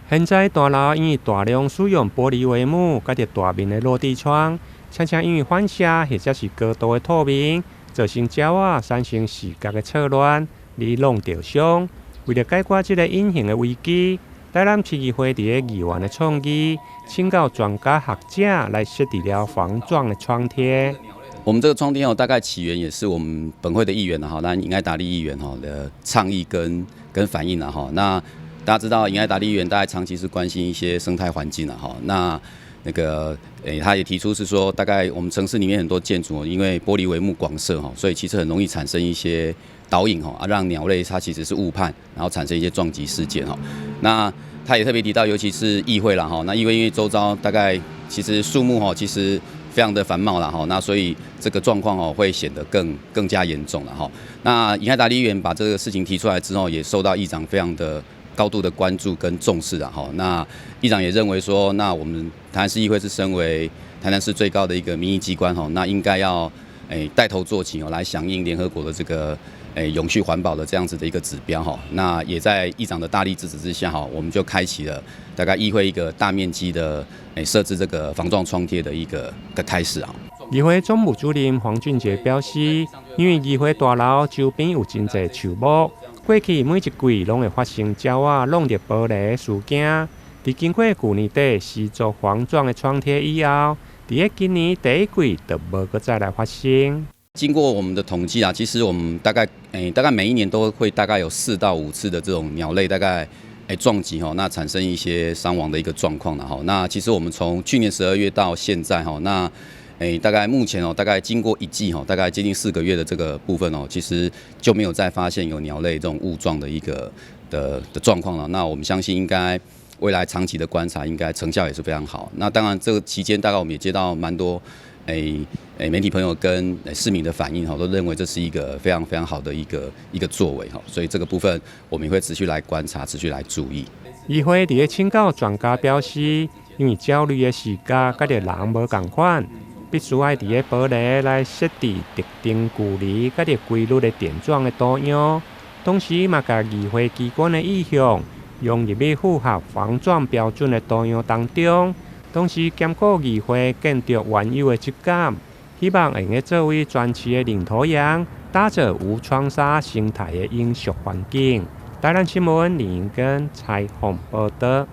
現在大樓因為大量使用玻璃帷幕，佮著大面的落地窗，常常因為反射或者是高度的透明，造成鳥仔產生視覺的錯亂，而弄著傷。為著解決這个隱形的危機，台南市議會佇咧議員的創意，請教專家學者來設計了防撞的窗貼。我們這個窗貼哦，大概起源也是我們本會的議員哈，那尹愛達利議員哈的倡議跟反應啦哈。那大家知道，尹愛達利議員大概長期是關心一些生態環境的哈。那他也提出是說，大概我們城市裡面很多建築，因為玻璃帷幕廣設哈，所以其實很容易產生一些倒影哈，啊，讓鳥類它其實是誤判，然後產生一些撞擊事件哈。那他也特別提到，尤其是議會啦哈，那議會因為周遭大概其實樹木哈，其實非常的繁茂啦哈，那所以這個狀況哦會顯得更加嚴重了哈。那尹愛達利議員把這個事情提出來之後，也受到議長非常的高度的關注跟重視啊哈。那議長也認為說，那我們台南市議會是身為台南市最高的一個民意機關哈，那應該要帶頭做起哦，來響應聯合國的這個永續環保的這樣子的一個指標哈。那也在議長的大力支持之下哈，我們就開啟了大概議會一個大面積的設置這個防撞窗貼的一個的開始啊。議會總務主任黃俊傑表示，因為議會大樓周邊有真濟樹木，過去每一季攏會發生鳥仔挵著玻璃事件。佇經過舊年底施作防撞的窗貼以後，佇咧今年第一季就無閣再來發生。經過我們的統計啊，其實我們大概每一年都會大概有4到5次的這種鳥類大概撞擊吼，那產生一些傷亡的一個狀況了哈。那其實我們從去年12月到現在哈，那大概目前哦，大概經過一季哈，大概接近4個月的這個部分哦，其實就沒有再發現有鳥類這種誤撞的一個的狀況了。那我們相信應該未來長期的觀察，應該成效也是非常好。那當然這個期間大概我們也接到蠻多媒體朋友跟市民的反應哈，都認為這是一個非常非常好的一個作為哈。所以這個部分我們也會持續來觀察，持續來注意。議會佇咧請教專家表示，因為鳥類的視覺佮著人無仝款，必須愛佇咧玻璃來設置特定距離佮著規律的點狀的圖樣，同時嘛共議會機關的意向融入去符合防撞標準的圖樣當中，同時兼顧議會建築原有的質感，希望會用得作為全市的領頭羊，打造無窗紗生態的永續環境。台南新聞林英根採訪報導。